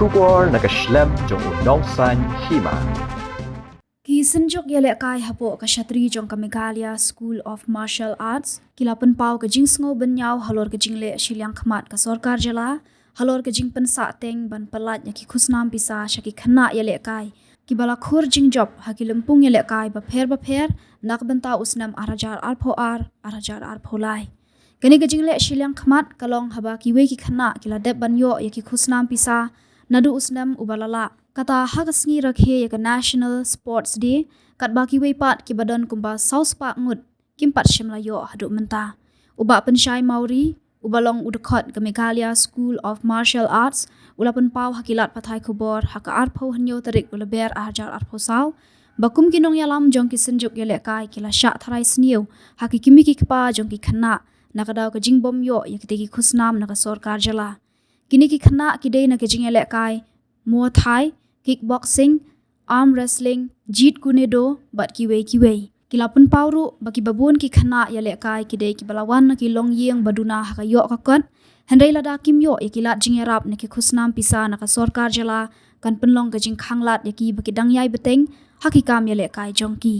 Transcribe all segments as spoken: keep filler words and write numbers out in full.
Khubor na ka shlem jong u Nongsaiñ Hima. Ki synjuk ïalehkai hapoh ka shatri jong ka Meghalaya School of Martial Arts ki la pynpaw ka jingsngew bynñiaw halor ka jingleh shiliang khmat ka sorkar jylla halor ka jingpynsah teng ban pyllait ïa ki khusnam pisa sha ki khynnah ïalehkai kiba la khur jingjop ha ki lympung ïalehkai bapher bapher na ka bynta u snem ar hajar arphew ar, ar hajar arphew lai. Kane ka jingleh shiliang khmat ka long haba kiwei ki khynnah ki la dep ban ïoh ïa ki khusnam pisa naduh u snem uba la lah. Kata ha ka sngi rakhe ïa ka National Sports Day, katba kiwei pat kiba don kumba saw spah ngut kim pat shym la ïoh haduh mynta. U Bah Pynshai Mawrie, uba long u dkhot ka Meghalaya School of Martial Arts, u la pynpaw ha ki lad pathai khubor ha ka arphew hynñiew tarik u Lber ar hajar arphew saw ba kum ki nongïalam jong ki synjuk ïalehkai ki la shah tharai sniew ha ki kmie ki kpa jong ki khynnah na ka daw ka jingbym ïoh ïa kitei ki khusnam na ka sorkar jylla. Kine ki khynnah ki dei na ka jingïalehkai Muay Thai, kickboxing, arm wrestling, Jeet Kune Do bad kiwei kiwei. Ki la pynpaw ruh ba kiba bun ki khynnah ïalehkai ki dei kiba la wan na ki longïing ba duna ha ka ïoh ka kot, hynrei lada kim ïoh ïa ki lad jingïarap na ki khusnam pisa na ka sorkar jylla kan pynlong ka jingkhanglad ïa ki ba ki dang ïai bteng ha ki kam ïalehkai jong ki.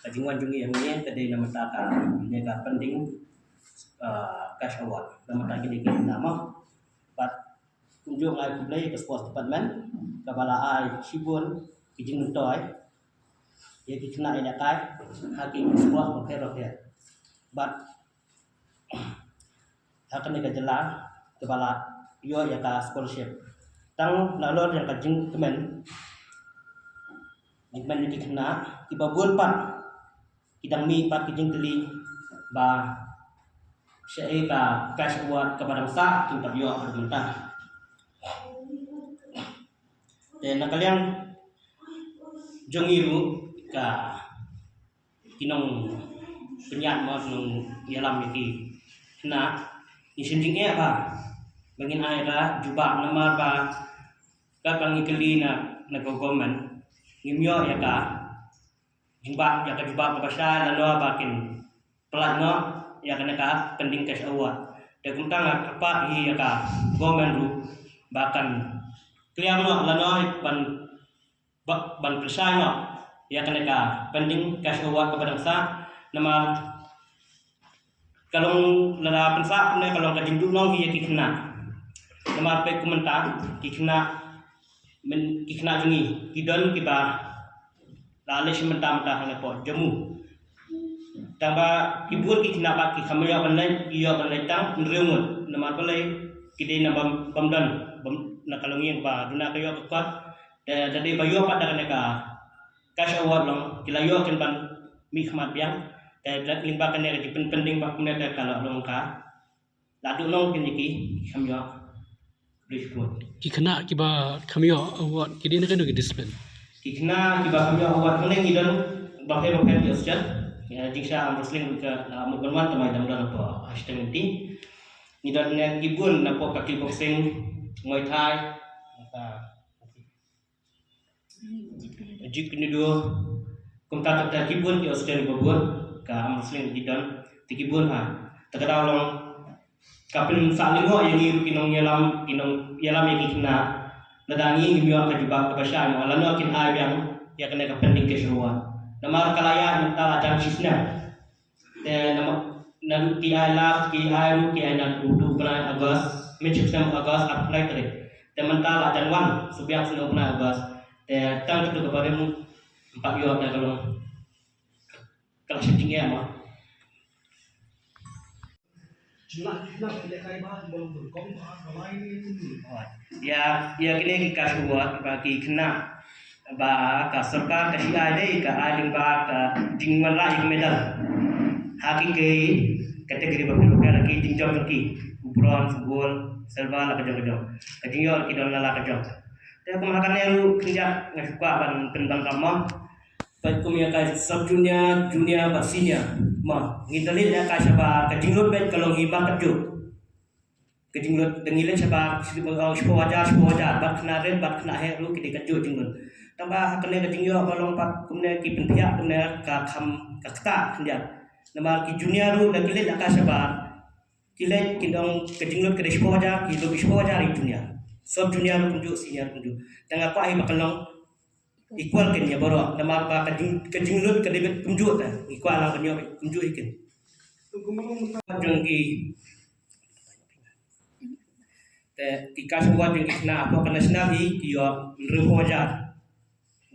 Ka jingwan jong ngi hangne ka dei na ka bynta kane ka pending, ah, cash award na ka bynta kine ki khynnah mo. Bad kumjuh nga ai khublei ïa ka sports department kaba la ai shibun ki jingmyntoi ïa ki khynnah ïalehkai ha ki sports bapher bapher. Bad ha kane ka jylla kaba la ïoh ïa ka scholarship. Tang nalor ïa ka jingkmen, jingkmen ïa ki khynnah kiba bun pat ki dang mih pat ki jingkylli ba shaei ka cash award kaba dang sah kim pat ïoh haduh mynta. Te na ka liang jong ngi ruh ka ki nongpynïaid mo, ki nongïalam ïa ki khynnah, ngi sngewthuh eh ba ba ngin ai ka jubab namar ba ka, ka ngi kylli na, na ka government, ngim ïoh ïa ka jubab, ïa ka jubab kaba shai lano ba kin pyllait noh ïa kane ka pending cash award. Te kumta nga kyrpad hi ïa ka government ruh ba kan clear noh lano ban ba, ban pynshai noh ïa kane ka pending cash award kaba dang sah, namar ka long lada pynsah kumne ka long ka jingduhnong hi ïa ki khynnah. Namar peit kumta ki khynnah, men ki khynnah jong ngi ki don kiba la leit mynta mynta hangne hapoh Jammu. Tang ba ki bun ki khynnah ba ki kham ïoh ban leit, ki ïoh ban leit tang hynriew ngut. Namar balei? Ki dei na bym, bym don, bym na ka longïing ba duna ka ïoh ka kot. Te da dei ba ïoh pat da kane ka cash award long, ki la ïoh kin ban mih khmat biang. Te da lyngba kane ka jingpyn, pending ba kumne te ka la long ka la duhnong kin ïa ki kham ïoh. Ki khynnah kiba kham ïoh award ki dei na kano ka discipline? Ki khynnah kiba kham ïoh award hangne ngi don bapher bapher ki audition. Ïa, jingshah arm wrestling ka, ah, mut ban wan, tang ba dang don hapoh hashtag ngi don ne ki bun napoh ka kickboxing, Muay Thai, ka Jeet Kune Do, kumta kumta ki bun ki audition ba bun, ka arm wrestling ki don, te ki bun ha. Te ka daw long ka pynsah lyngngoh ïa ngi ruh ki nongïalam, ki nongïalam ïa ki khynnah. Lada ngi ngim ïoh ka jubab kaba shai mo, lano kin ai biang ïa kane ka pending cash award. Namar ka la ïaid mynta la jan shisnem. Te namar, naduh ki ai last, ki ai ruh, ki ai naduh u bnai August, mynta shisnem August arphew lai tarik. Te mynta la jan wan, shu biang shisnem u bnai August. Te tang katu kaba rim, ym pat ïoh, te ka long ka la shah jingeh mo. Ïa, ïa kine ki cash award ba ki khynnah ba ka sorkar ka shu ai dei ka ai lyngba ka jingwanrah ïa ki medal ha ki, ki category bapher bapher, ki jingjop jong ki, u bronze, u gold, silver, la ka jong ka jong. Ka jingïoh ki don la la ka jong. Te kum ha kane ruh khyndiat nga shu kwah ban pynbang ka mo. Bad kum ïa ka sub junior, junior bad senior. Mo, ngi da leit ïa ka shabar, ka jinglut bad ka long hi mar ka juk. Ka jinglut da ngi leit shabar, shiphew hajar, shiphew hajar, bad khynnah rit, bad khynnah heh ruh ki dei ka juk jinglut. Tang ba ha kane ka jingïoh ba long pat kumne ki pynphiah kumne ka kham ka ktah khyndiat. Namar ki junior ruh da ki leit ïa ka shabar. Ki leit kin ong ka jinglut ka dei shiphew hajar, ki lut shiphew hajar ïa ki junior. Sub junior kumjuh, senior kumjuh. Te nga kwah hi ba kan long equal kin ïa baroh. Namar ba ka jing, ka jinglut ka dei beit kumjuh te. Ngi kwah lang ban ïoh kumjuh hi kin. Jong ki, te ki cash award jong ki khynnah hapoh ka national hi ki ïoh hynriewphew hajar.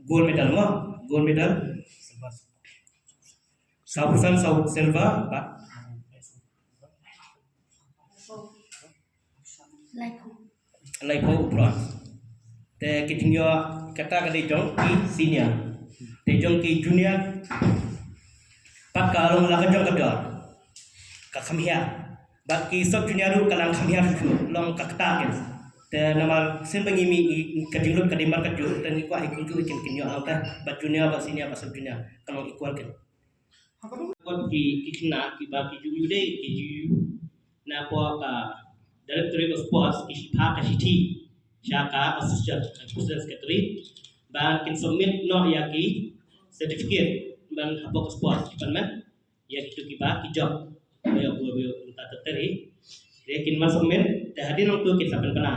Gold medal mo, gold medal. Sawphew san, saw silver, bad laiphew bronze. Te ki jingïoh kata ka dei jong ki senior. Te jong ki junior pat ka long la ka jong ka dor. Ka kham hiar. Bad ki sub junior ruh ka long kham hiar shuh, long ka kata kin. Te namar sien ba ngi mih, ngi, ka jinglut ka dei markatjuh, te ngi kwah hi kumjuh hi kin, kin ïoh lang te. Bad junior bad senior bad sub junior ka long equal kin. Kot ki, ki khynnah kiba ki ju ïoh dei, ki ju ïoh napoh ka Directorate of Sports, ki shipha ka shithi sha ka Associate President Secretary ba kin submit noh ïa ki certificate ban hapoh ka Sports Department ïa kitu kiba ki jop ïa, ïa, ïa, ïa, ïa, ïa, kin wan submit, te hadien nangtu kin sa pynbna.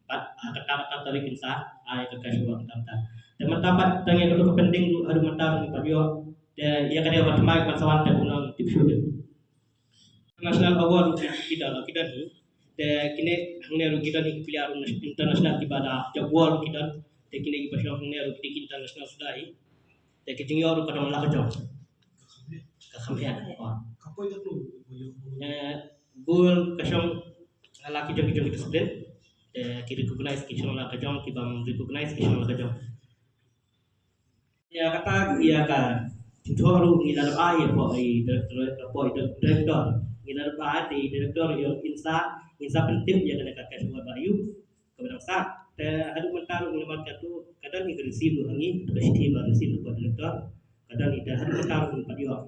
Pat ha kata kata tarik kin sa ai ka cash award kata. Te mynta pat tang ïa katu ka pending ruh haduh mynta ruh ngi pat ïoh. Te ïa ka dei ban thymmai ban sa wan te u nang tip shuh. National award ruh ki don, ki don hi. Te kine hangne ruh ki don hi ki player ruh international kiba da jop world ki don. Te kine kiba shong hangne ruh ki dei ki international suda hi. Te ki jingïoh ruh ka don la ka jong. Ka kham hiar. Eh, gold ka shong la ki jong ki jong ki discipline. Eh, ki recognize ki shong la ka jong, ki bym recognize ki shong la ka jong. Ïa kata ïa ka jingthoh ruh ngi la dep ai ïa poi director, poi director. Ngi la dep ai te director ïa in sa, in sa pyntip ïa kane ka cash award ba ïoh. Kaba dang sah, te haduh mynta ruh ngi mat katu, ka don hi ka receipt ruh ha ngi, ka shithi ba receipt ruh ka director, ka don hi te haduh mynta ruh ngi pat ïoh.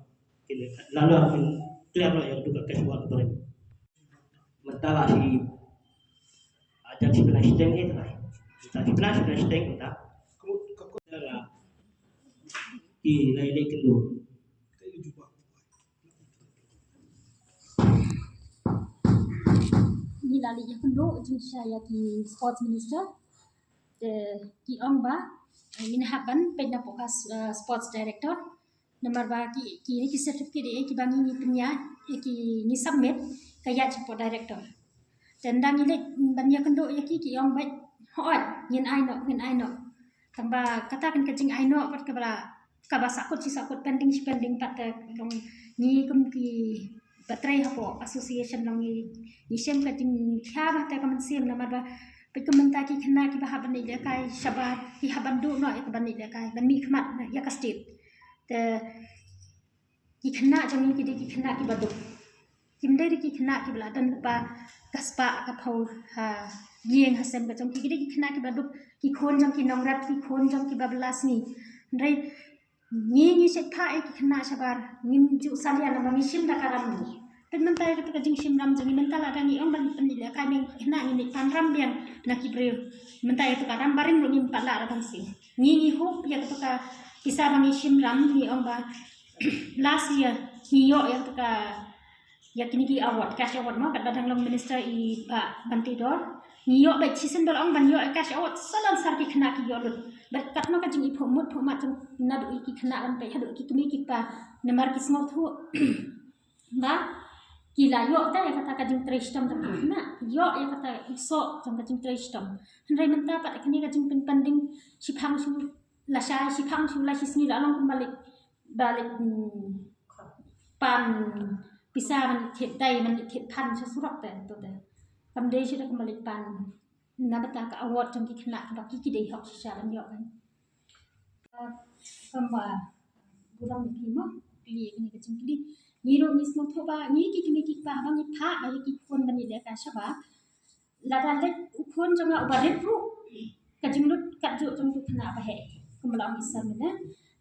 Kine, la la ngi clear noh ïa katu ka cash award barim. Mynta la shi, ah, jan shi bnai shiteng eh, trai. Mynta shi bnai, shi bnai shiteng mynta. Ka, ka, ka, la, ki la ïaleh kynduh. Ngi la leit ïakynduh jingshisha ïa ki sports minister. Te ki ong ba, eh, ngin hap ban peit napoh ka, eh, sports director. Namar ba ki, ki, ki certificate eh, kiba ngi, ngi pynïaid, eh, ki ngi submit, ka ïaid shapoh director. Te ynda ngi leit ban ïakynduh ïa ki, ki ong ba, hooid, ngin ai noh, ngin ai noh. Tangba kata kan ka jingai noh pat kaba la, kaba sahkut shi sahkut, pending shi pending pat, te long ngi kum kiba trei hapoh association long ngi, ngi shem ka jingkhia ba te ka mynsiem namar ba peit kum mynta ki khynnah kiba hap ban ïalehkai shabar ki hap ban duh noh ïa ka ban ïalehkai ban mihkhmat ïa ka state. Te ki khynnah jong ngi ki dei ki khynnah kiba duk. Kim dei ki khynnah kiba la don lypa ka spah ka phew ha ïing ha sem ka jong ki, ki dei ki khynnah kiba duk, ki khun jong ki nongrep, ki khun jong ki ba bylla sngi. Hynrei ngi, ngi shait phah ïa ki khynnah shabar, ngim ju salia namar ngi shim da ka ram ngi. Peit mynta ïa kata ka jingshim ram jong ngi, mynta lada ngi ong ban pynlehkai ïa ki khynnah, ngin pan ram biang na ki briew. Mynta ïa kata ka ram barim ruh ngim pat lah ban siew. Ngi, ngi hope ïa kata ka pisa ba ngi shim ram, ngi ong ba last year ngi ïoh ïa kata ka, ïa kine ki award, cash award mo, katba dang long minister i Bah Banteidor. Ngi ïoh bad shisien ba la ong ban ïoh cash award, sa don sar ki khynnah ki ïoh lut. Bad katno ka jingiphuh mut phuh mat jong naduh ïa ki khynnah ban peit haduh ki kmie ki kpa, namar ki sngewthuh ba ki la ïoh te ïa kata ka jingtrei shitom jong ki khynnah, ïoh ïa kata i soh jong ka jingtrei shitom. Hynrei mynta pat kane ka jingpynpanding shiphang shu lashai, shiphang shu la shisngi la long kumba leit, ba leit, mm, pan pisa ban thied dei, ban thied phan sha surok te, to te. Kam dei shuh da kumba leit pan na bynta ka award jong ki khynnah kiba ki, ki dei hok shisha ban ïoh kan. Kumba burom ïa phi mo, phi ïa kane ka jingkylli. Ngi ruh ngi sngewthuh ba ngi ki kmie ki kpa haba ngi phah ba ïa ki khun ban ïalehkai shabar, lada leit u khun jong nga uba rit ruh, ka jinglut katjuh jong utu u khynnah ba heh, kumba la ong i Sir mynne.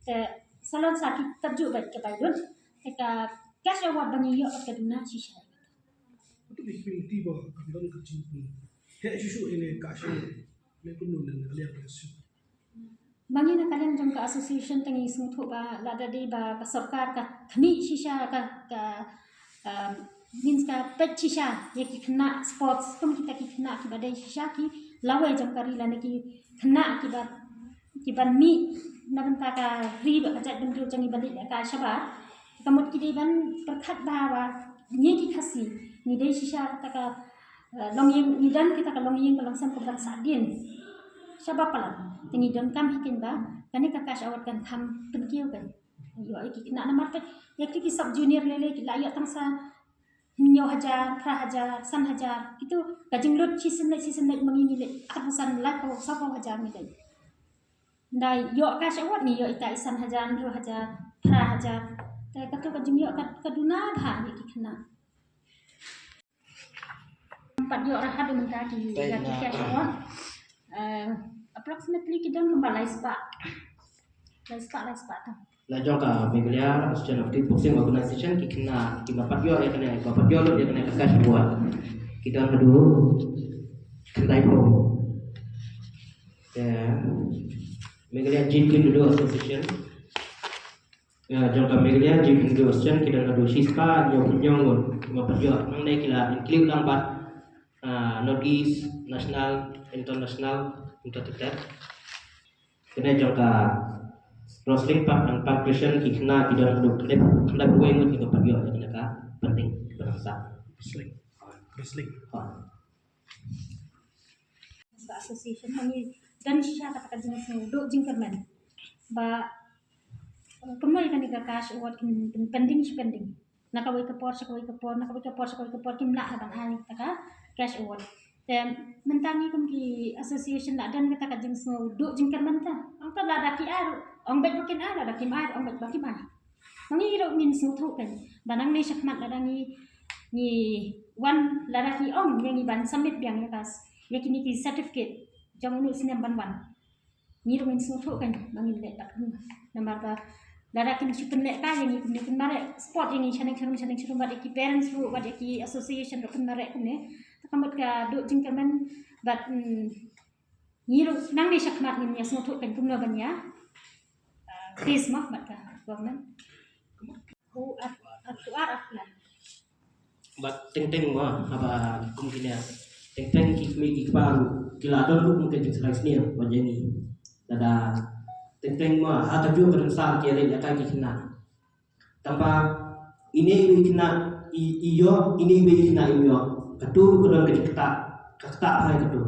Te salon sa ki katjuh bad ka bai lut. Te ka cash award ba ngi ïoh ka duna shisha. Utu bi kmie ti ba ka don ka jingpynheh shuh shuh ine ka shuh ne kumno ne ka liang ka shuh. Ba ngi na ka liang jong ka association te ngi sngewthuh ba lada dei ba ka sorkar ka khmih shisha ka, ka, um, means ka peit shisha ïa ki khynnah sports kum kita ki khynnah kiba dei shisha ki lawei jong ka ri lane ki khynnah kiba, kiban mih na bynta ka ri bad ka jaitbynriew jong ngi ban leit lehkai shabar. Ka mut ki dei ban pyrkhat bha ba ngi ki Khasi ngi dei shisha kata ka, eh, longïing, ngi don kita ka longïing ka longsem kaba sah dien shabar palat. Te ngi donkam hi keiñ ba kane ka cash award kan kham pynkiew keiñ. Ïoh ïa ki khynnah namar peit ïa ki, ki sub junior lei lei ki la ïoh tang sa hynñiew hajar, phra hajar, san hajar. Kito ka jinglut shisien leit shisien leit ma ngi, ngi leit arphew san, laiphew, sawphew hajar ngi leit. Nda ïoh cash award ngi ïoh ita i san hajar, hynriew hajar, phra hajar. Te kato ka jingïoh ka, ka duna bha ïa ki khynnah. Pat ïoh ra haduh mynta ki, ïa ki cash award. Eh, approximately ki don kumba lai spah. Lai spah, lai spah tang. Na jong ka Meghalaya Association of Kickboxing Organization, ki khynnah kiba pat ïoh ïa kane, kiba pat ïoh lut ïa kane ka cash award, ki don haduh khyndai phew. Te Meghalaya Jeet Kune Do Association, ïa, jong ka Meghalaya Jeet Kune Do Association, ki don haduh shispah hynñiew phew hynñiew ngut kiba pat ïoh. Nangne ki la include lang bad, ah, North East, National, International, kumta ter ter. Kane jong ka wrestling pat, and percussion, ki khynnah ki don haduh khyndai, khyndai phew wei ngut kiba pat ïoh ïa kane ka funding, kaba dang sah. Wrestling. Wrestling. Ha. Ba association ha ngi don shisha kata ka jingsngew duh jingkyrmen ba kumno ïa kane ka cash award kin, kin pending shi pending. Na kawei ka por sha kawei ka por, na kawei ka por sha kawei ka por, kim lah ban ai kata ka cash award. Te mynta ngi kum ki association la don kata ka jingsngew duh jingkyrmen ta. Ong ta lada ki ai ruh, ong beit ba kin ai, lada kim ai ruh, ong beit ba kim ai. Ma ngi ruh ngin sngewthuh keiñ ba nangne shakhmat lada ngi, ngi wan, lada ki ong ïa ngi ban submit biang ïa ka, ïa kine ki certificate jong uno u snem ban wan. Ngi ruh ngin sngewthuh keiñ ba ngin leh bad kumno. Namar ba lada kin shu pynlehkai ïa ngi kumne, kin mareh sport ïa ngi shaneng sharum shaneng sharum bad ïa ki parents ruh bad ïa ki association ruh kin mareh kumne. Te ka mut ka duh jingkyrmen bad, mm, ngi ruh nangne shakhmat ngin ïa sngewthuh keiñ kumno ban ïa, ah, face ma bad ka government. Who are, are, who are applying? Bad teng teng ma haba kum kine, teng teng ki kmie ki kpa ruh ki la don ruh kum ka jingsngew sniew bad ïa ngi. Lada teng teng ma ha kajuh ka rynsan ki ïaleh ïa ki khynnah. Tangba ine iwei i khynnah i, i ïoh, ine iwei i khynnah im ïoh, kato ruh ka don ka jingktah, ka ktah bha ïa kato.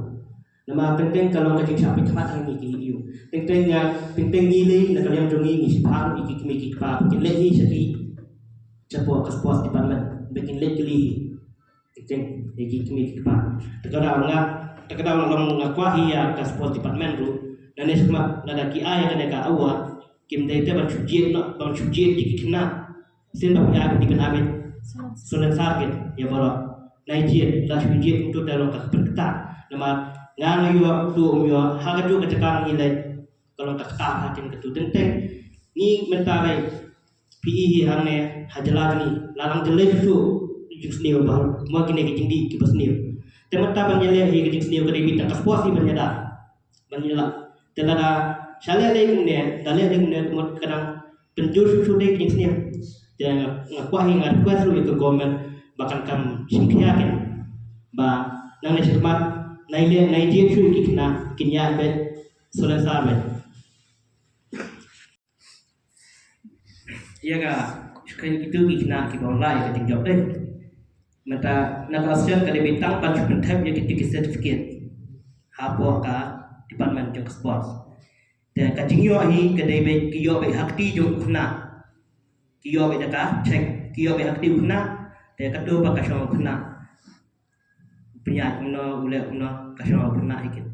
Namar teng teng ka long ka jingshah pynkhmat ha ngi ki ïew. Teng teng nga, teng teng ngi lei na ka liang jong ngi ngi shipang ïa ki kmie ki kpa ba kin leit hi sha ki, shapoh ka sports department ba kin leit kylli hi. Teng teng ïa ki kmie ki kpa. Te ka daw nga, te ka daw nga long nga kwah hi ïa ka sports department ruh. Nangne shakhmat lada ki ai ïa kane ka award, kim dei te ban shu jied noh, ban shu jied ïa ki khynnah. Sien ba phi ai ban dei ban ai beit salonsar keiñ ïa baroh. Nai jied, lada shu jied kumto te long ka pynktah. Namar nga nga ïoh, to um ïoh, ha kajuh ka jaka ngi leit ka long ka ktah ha keiñ kato. Teng teng ngi mynta lei phi i hi hangne ha jylla jong ngi la nang jyllei shuh shuh jingsniew ba mo kine ki jingdih kiba sniew. Te mynta ban ïaleh hi ka jingsniew ka dei beit tang ka sports hi ban ïada. Ban ïaleh. Te lada sha leh lei kumne, da leh lei kumne, ka mut ka dang pynjur shuh shuh dei ka jingsniew. Te nga, nga kwah hi, nga request ruh ïa ka government ba kan kham shim khia keiñ ba nangne shakhmat nai leh, nai jied shuh ïa ki khynnah, kin ïaid beit salonsar beit. Ïa ka, shu kren kito ki khynnah kiba ong la ïa ka jingjop dei. Mynta na ka association ka dei beit tang ban shu pynthep ïa kito ki certificate hapoh ka department jong ka sports. Te ka jingïoh hi ka dei beit, ki ïoh beit ha kti jong u khynnah. Ki ïoh beit da ka cheque, ki ïoh beit ha kti u khynnah. Te kato pat ka shong u khynnah. Pynïaid kumno, u leh kumno, ka shong u khynnah hi keiñ.